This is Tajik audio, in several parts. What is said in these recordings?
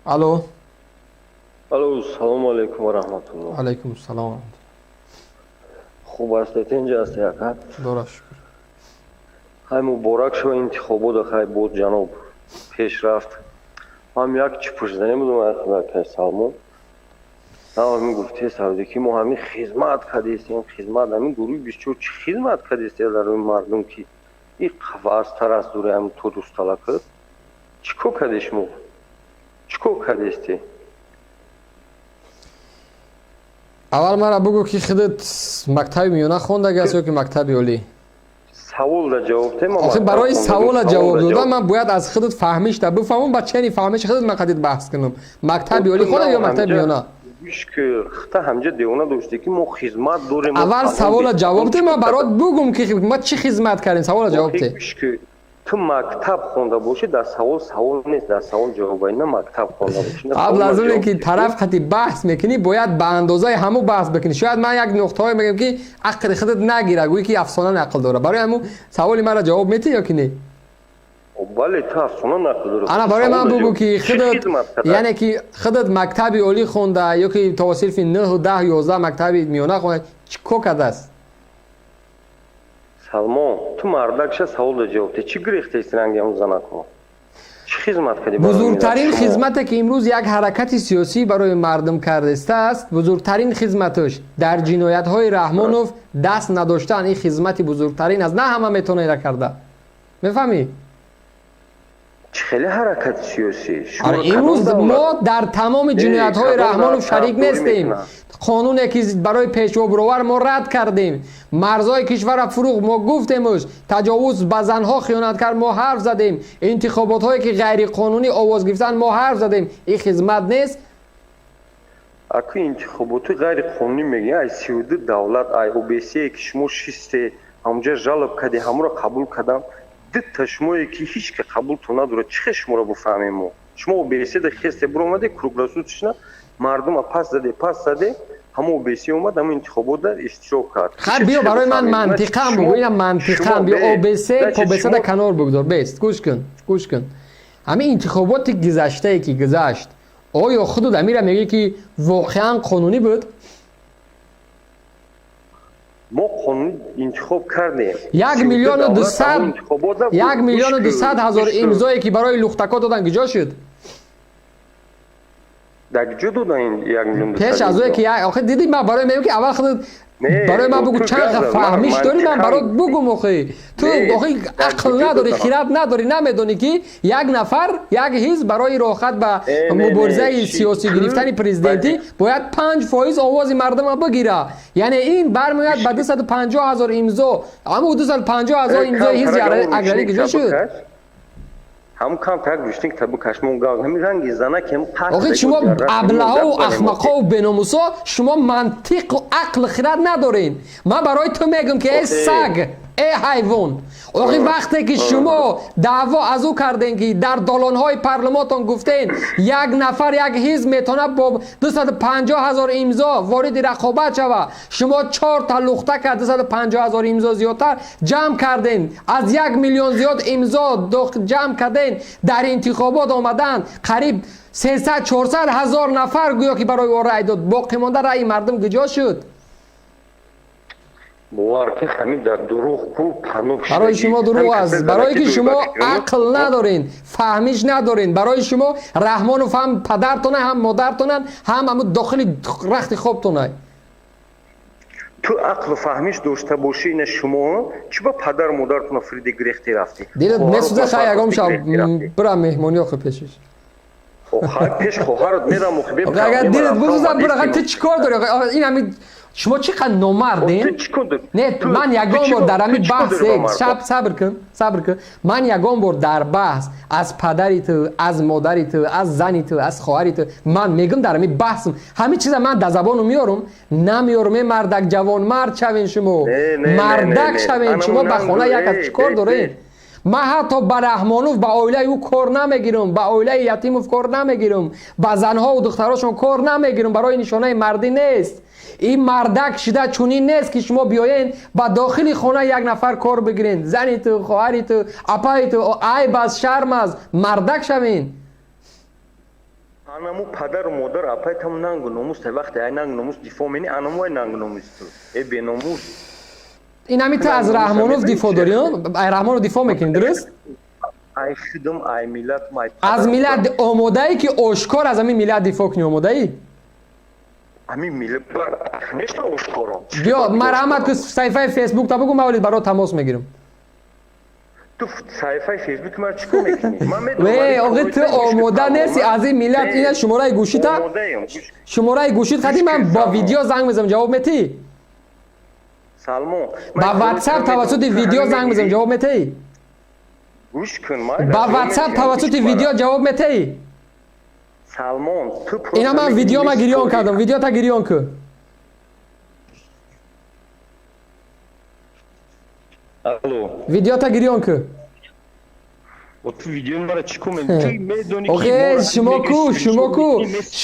Алло. Алло, салому алейкум ва раҳматуллоҳ. Алейкум салом. Хуб ҳастед, инҷа ҳастед, ака? Дора, шукр. Хай, муборак шава интихобота, хай, боз ҷаноб пешрафт. Ҳам як чӣ пурсиданӣ будам, акай Салмон. Ҳамин гуфте савде ки мо ҳамин хизмат кардестем, хизмат, ҳамин гурӯҳи 24 чӣ хизмат кардесте дар рӯи мардум, ки и қафастар аст дури ҳамин то дӯсталака? Чӣ кор карде шумо? Чӣ кор кардесте? Аввал мара бугӯ, ки худат мактаби миёна хондаги аст ё ки мактаби олӣ? Саволда ҷавоб тема. Охи, барои савола ҷавоб додан ман бояд аз худат фаҳмишта бифаҳмам, ба чени фаҳмиши худат ман қадид баҳс кунам. Мактаби олӣ хонда ё мактаби миёна? Хта ҳамҷа девона доште, ки мо хизмат дорем. Аввал савола ҷавоб де, ман барот бугум, ки ма чӣ хизмат кардем. Савола ҷавоб де. Ту мактаб хонда бошӣ, дар савол савол нест, дар савол ҷавоб на мактаб хонда бошӣ. Қабл аз оне ки тараф қати баҳс мекунӣ, бояд ба андозаи ҳамун баҳс бикунӣ. Шояд ман як нуқтаҳое мегӯям, ки ақли худат нагира, гӯӣ ки афсона нақл дора. Барои ҳамун саволи маро ҷавоб метиҳ ё ки не? Бале, ту афсона нақл дорӣ. Ана, барои ман бугӯ, ки худат, яъне ки худат мактаби олӣ хонда ё ки то синфи 9, 10, 11 мактаби миёна хонда, чӣ кор кардааст? Салмон, ту мардакша, саволда ҷавоб де. Чӣ гирехтаисти ранги ҳамун занакҳо? Чӣ хизмат кардӣ? Бузургтарин хизмате, ки имрӯз як ҳаракати сиёсӣ барои мардум кардастааст, бузургтарин хизматаш дар ҷиноятҳои Раҳмонов даст надоштан. Ин хизмати бузургтарин аст, на ҳама метавона ира карда, мефаҳмӣ? Чӣ хеле ҳаракати сиёсӣ? Имрӯз мо дар тамоми ҷиноятҳои Раҳмонов шарик нестем. Қонуне ки барои пешво бировар, мо рад кардем. Марзҳои кишварро фурӯх, мо гуфтемуш. Таҷовуз ба занҳо, хиёнат кард, мо ҳарф задем. Интихоботҳое ки ғайриқонунӣ овоз гирифтан, мо ҳарф задем. Ин хизмат нест? Аку, интихоботи ғайриқонунӣ мегӯян, ай 32 давлат, ай ОБСЕ, ки шумо шисте ҳамунҷа, жалоб кардӣ, ҳамуро қабул кардам. Дитта шумое ки ҳеҷ ка қабултон надорад, чӣ хел шуморо бифаҳмем мо? Шумо ОБСЕ да хесте биромаде, круглосуточно мардума пас заде, пас заде, ҳамо ОБСЕ омад, ҳамо интихобот дар иштирок кард. Хай, биё, барои ман мантиқан бугӯ, ина мантиқан биё. ОБСЕ, ПОБСЕ да канор бигзор, бест, гӯш кун, гӯш кун. Ҳамин интихоботи гузаштае ки гузашт, оё худут амира мегӯӣ, ки воқеан қонунӣ буд? Мо қонунӣ интихоб кардем. 1 миллиону 200, 1 миллиону 200 ҳазор имзое ки барои лухтако додан, куҷо шуд? Дар куҷо додан 1 миллион? Пеш аз ое ки, охи, диди, ман барои мегӯям, ки аввал худат барои ман бугӯ, чанд фаҳмиш дорӣ, ман барот бугум. Охи, ту, охи, ақл надорӣ, хират надорӣ, намедонӣ, ки як нафар, як ҳизб барои роҳат ба муборизаи сиёсӣ гирифтани президентӣ бояд 5% овози мардума бигира. Яъне ин бармеояд ба 250 ҳазор имзо. Аммо 250 ҳазор имзои ҳизби аграрӣ куҷо шуд? Ҳамун камтар гӯштин та бикашмон гав, ҳамин ранги занакем. Охи, шумо аблаҳову ахмақову беномусо, шумо мантиқу ақлу хират надоред. Ман барои ту мегӯм, ки э саг, э ҳайвон, охи, вақте ки шумо даъво аз ӯ кардем, ки дар долонҳои парлумонтон гуфтен, як нафар, як ҳизб метавонад бо 250 ҳазор имзо вориди рақобат шавад, шумо чорта лухтака 250 ҳазор имзо зиёдтар ҷамъ кардем, аз 1 миллион зиёд имзо ҷамъ кардем, дар интихобот омаданд, қариб 300-400 ҳазор нафар гӯё ки барои ӯ рай дод. Боқимонда раъи мардум куҷо шуд? Бовар ки, ҳамин дар дурӯғ ку паноҳ. Барои шумо дурӯғ аст, барое ки шумо ақл надорен, фаҳмиш надорен. Барои шумо Раҳмонов ҳам падартона, ҳам модартонанд, ҳам ҳаму дохили рахти хобтонай. Ту ақлу фаҳмиш дошта бошӣ, ина шумо чӣ ба падару модаратона фириди гирехти рафтӣ? Дилат месӯза. Хай, ягом шав бира меҳмонӣ охи пешиш. Пеш хоҳарат мерам. Агар дилат бисӯза, бира. Ту чӣ кор дорӣ? Ин ҳами шумо чӣ қадр номардем? Не, ман ягон бор дар ҳамин баҳс, шаб, сабр кун, сабр кун, ман ягон бор дар баҳс аз падари ту, аз модари ту, аз зани ту, аз хоҳари ту ман мегӯм, дар ҳамин баҳсм ҳамин чиза ман дар забону меёрум, намеёрум. Е мардак, ҷавонмард шавен шумо, мардак шавен шумо. Ба хона як аз чӣ кор доред? Ман ҳатто ба Раҳмонов, ба оилаи ӯ кор намегирам, ба оилаи Ятимов кор намегирам, ба занҳову духтарошон кор намегирам. Барои нишонаи мардӣ нест. Ин мардак шида чунин нест, ки шумо биёен, ба дохили хона як нафар кор бигирен, зани ту, хоҳари ту, апаи ту. Айб аст, шарм аст, мардак шавен. Анаму падару модар апай таму нангу номус та вақте ай нангу номус дифоъ мени анаму ай нангу номус ту. Э беномус. Инами ту аз Раҳмонов дифоъ дорӣ, ай Раҳмонов дифоъ мекунӣ, дуруст? Ай худам, ай миллат, ай аз миллат омодаӣ ки ошкор аз ҳамин миллат дифоъ кунӣ, омодаӣ? Ҳамин миллат конечно ошкоро. Биё, марҳамат ку саҳифаи Фейсбук та бугу, мавлид барот тамос мегирам. Ту саҳифаи Фейсбук мара чӣ кор мекунӣ? Ман медонам. Э, охи ту омода нести аз ин миллат, ина шумораи гӯшита? Шумораи гӯшит қади ман бо видео занг мезанам, ҷавоб метиҳӣ? Салмон. Ба WhatsApp тавассути видео занг мезанам, ҷавоб метиҳӣ? Гӯш кун, ба WhatsApp тавассути видео ҷавоб метиҳӣ? Салмон, ту ина ман видеома гирён кардам, видеота гирён кун. Алло. Видеота гирён кун. Ту видео мара чӣ кор мекунӣ? Ту медонӣ ки охе шумо ку, шумо ку,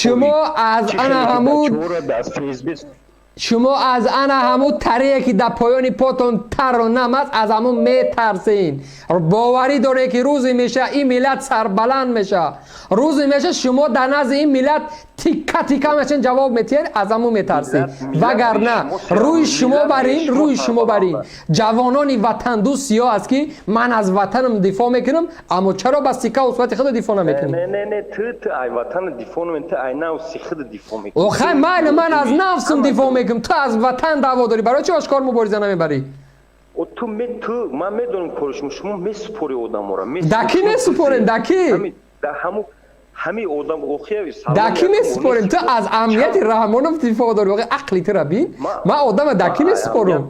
шумо аз ана ҳамун шумо аз ана ҳамун тарие ки дар поёни потон тару нам аст, аз ҳамун метарсен. Боварӣ доред ки рӯзе меша ин миллат сарбаланд меша, рӯзе меша шумо дар назди ин миллат тикка тикка мешен ҷавоб метиҳед, аз ҳамун метарсед. Вагарна рӯи шумо бар ин, рӯи шумо бар ин ҷавонони ватандӯст сиёҳ аст ки ман аз ватанам дифоъ мекунам, аммо чаро ба сиккаву сурати худо дифоъ намекунӣ? Не, не, не, ту ай ватана дифоъ намекунӣ, ту ай нафси худ дифоъ мекунӣ. Охай майли, ман аз нафсам дифоъ мекунам, ту аз ватан даъво дорӣ, барои чӣ ошкор мубориза намебарӣ? Ту ту ман медонам кори шумо, шумо месупорӣ одаморо. Да кӣ месупорем, да кӣ? Ҳамин одам охияви. Да кӣ месупорем? Ту аз амнияти Раҳмонов дифоъ дорӣ, охи ақли тура бин. Ман одама да кӣ месупорам?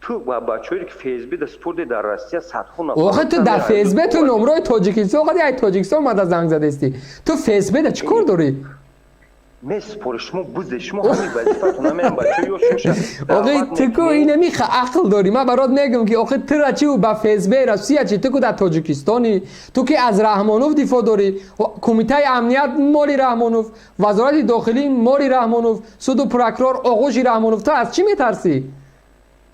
Ту ба бачаҳое ки ФСБ да супорде дар Россия садҳо нафар. Охи ту дар ФСБ ту номрои Тоҷикистон қади ай Тоҷикистон омада занг задестӣ. Ту ФСБ да чӣ кор дорӣ? Месупорӣ шумо бузе, шумо ҳамин вазифатон намеам бачаҳо ё шуша. Охи ту ку инами ақл дорӣ, ман барот мегӯям ки охи тура чӣ ба ФСБ Россия чӣ, ту ку дар Тоҷикистонӣ, ту ки аз Раҳмонов дифоъ дорӣ, кумитаи амният моли Раҳмонов, вазорати дохилӣ моли Раҳмонов, суду прокурор оғӯши Раҳмонов, ту аз чӣ метарсӣ?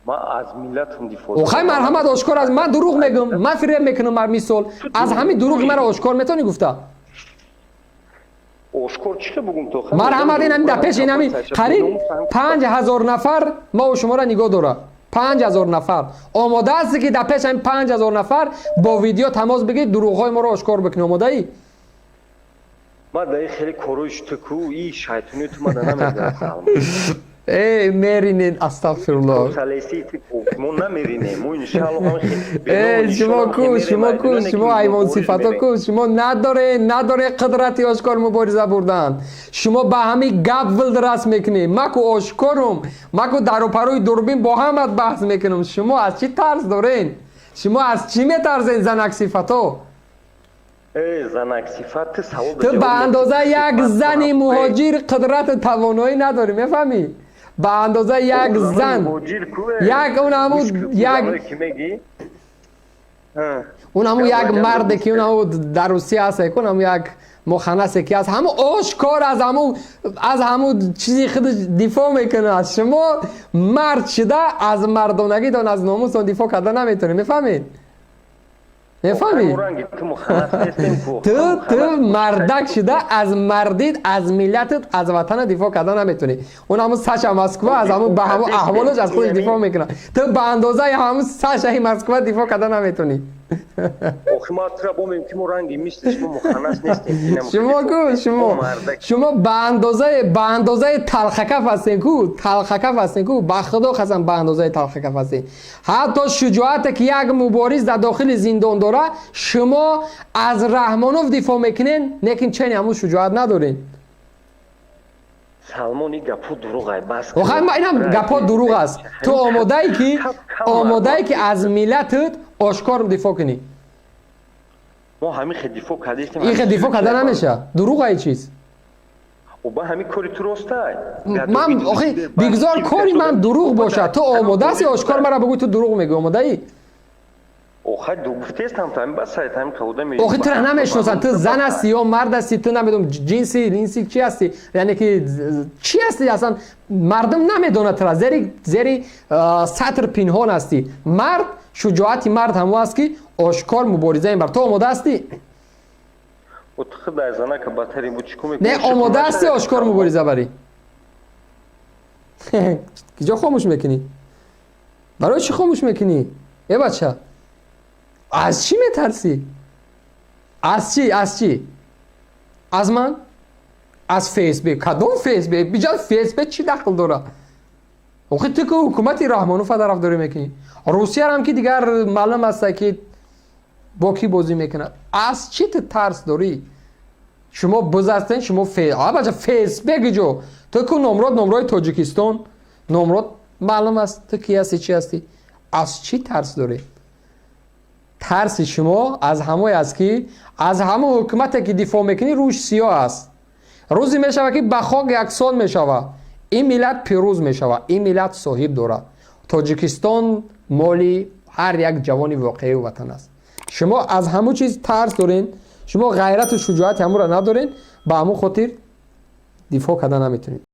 Ман аз миллатам дифоъ. Охай марҳамат ошкор аз ман дурӯғ мегӯям, ман фиреб мекунам бар мисол, аз ҳамин дурӯғи маро ошкор метавонӣ гуфта? Ошкор чӣ бугум то? Марҳамат, ин дар пеш инами қариб 5000 нафар мо шуморо нигоҳ дора. 5000 нафар. Омода ҳастӣ ки дар пеш ҳамин 5000 нафар бо видео тамос бигирӣ, дурӯғҳои моро ошкор бикунӣ, омодаӣ? Ман дар ин хеле корҳои ту ку, и шайтони ту ман намедонам. Э, меринен, астағфируллоҳ. Мо намеринем, мо иншааллоҳ. Э, шумо ку, шумо ку, шумо ҳайвон сифато ку, шумо надоре, надоре қудрати ошкор мубориза бурдан. Шумо ба ҳамин гап вилдрас мекунӣ. Ма ку ошкорум, ма ку дару парои дурбин бо ҳамат баҳс мекунам. Шумо аз чӣ тарс дорен? Шумо аз чӣ метарсен, занак сифато? Занак сифат ту савол. Ту ба андоза як зани муҳоҷир қудрату тавоноӣ надорӣ, мефаҳмӣ? Ба андоза як зан, як он як он ҳамун як марде ки он ҳамун дар Русия ҳаст, он ҳамун як муханнасе ки ҳаст, ҳамун ошкор аз ҳамун чизи худаш дифоъ мекунад. Шумо мард шуда аз мардонагитон, аз номусатон дифоъ карда наметавонед, мефаҳмед? Мефаҳмӣ? Ту мардак шуда аз мардит, аз миллатат, аз ватанат дифоъ карда наметавонӣ. Он ҳамун Саша Москва аз ҳамун ба ҳамун аҳволаш аз худаш дифоъ мекунад. Ту ба андозаи ҳамун Сашаи Москва дифоъ карда наметавонӣ. Охи ма тура бо мегӯем ки мо ранги мисли шумо муханнас нестем. Шумо ку, шумо шумо ба андозаи талхакаф ҳастен ку, талхакаф ҳастен ку, ба худо қасам ба андозаи талхакаф ҳастен. Ҳатто шуҷоате ки як мубориз дар дохили зиндон дора, шумо аз Раҳмонов дифоъ мекунен, лекин чени ҳамун шуҷоат надорен. Салмон, ин гапҳо дурӯғ ай, бас. Охай инам гапҳо дурӯғ аст. Ту омодаӣ ки, омодаӣ ки аз миллатат ошкор дифоъ кунӣ? Мо ҳамин хел дифоъ кардастем. Ин хел дифоъ карда намеша. Дурӯғ ай чиз. Ба ҳамин кори ту ростай. Ман охи бигзор кори ман дурӯғ бошад. Ту омода ҳасти ошкор мара бигӯй ту дурӯғ мегӯӣ, омодаӣ? Охай гуфтестам то ҳамин бас сайт ҳамин қавода ме. Охи тура намешиносанд. Ту зан ҳастӣ ё мард ҳастӣ, ту намедонам ҷинси инси чӣ ҳастӣ, яъне ки чӣ ҳастӣ аслан мардум намедонад тура, зери сатр пинҳон ҳастӣ. Мард, шуҷоати мард ҳамон аст ки ошкор мубориза мебарад. Ту омода ҳастӣ? Не, омода ҳастӣ ошкор мубориза барӣ? Киҷо хомӯш мекунӣ? Барои чӣ хомӯш мекунӣ, э бача? Аз чӣ метарсӣ? Аз чӣ, аз чӣ? Аз ман, аз ФСБ? Кадом ФСБ? Биҷа ФСБ чӣ дахл дорад? Охи ту ки ҳукумати Раҳмонова тарафдорӣ мекунӣ, Русиярам ки дигар маълум аста, ки бо кӣ бозӣ мекунад. Аз чӣ ту тарс дорӣ? Шумо буз ҳастен, шумо бача. ФСБ киҷо? Ту ку номрод, номрои Тоҷикистон, номрод маълум аст, ту ки ҳастӣ, чӣ ҳастӣ? Аз чӣ тарс дорӣ? Тарси шумо аз ҳамое аст, ки аз ҳамон ҳукумате, ки дифоъ мекунӣ, рӯш сиёҳ аст. Рӯзе мешавад, ки ба хок яксон мешавад. Ин миллат пирӯз мешавад, ин миллат соҳиб дорад. Тоҷикистон моли ҳар як ҷавони воқеии ватан аст. Шумо аз ҳамон чиз тарс дорен, шумо ғайрату шуҷоати ҳамонро надорен, ба ҳамон хотир дифоъ карда наметавонед.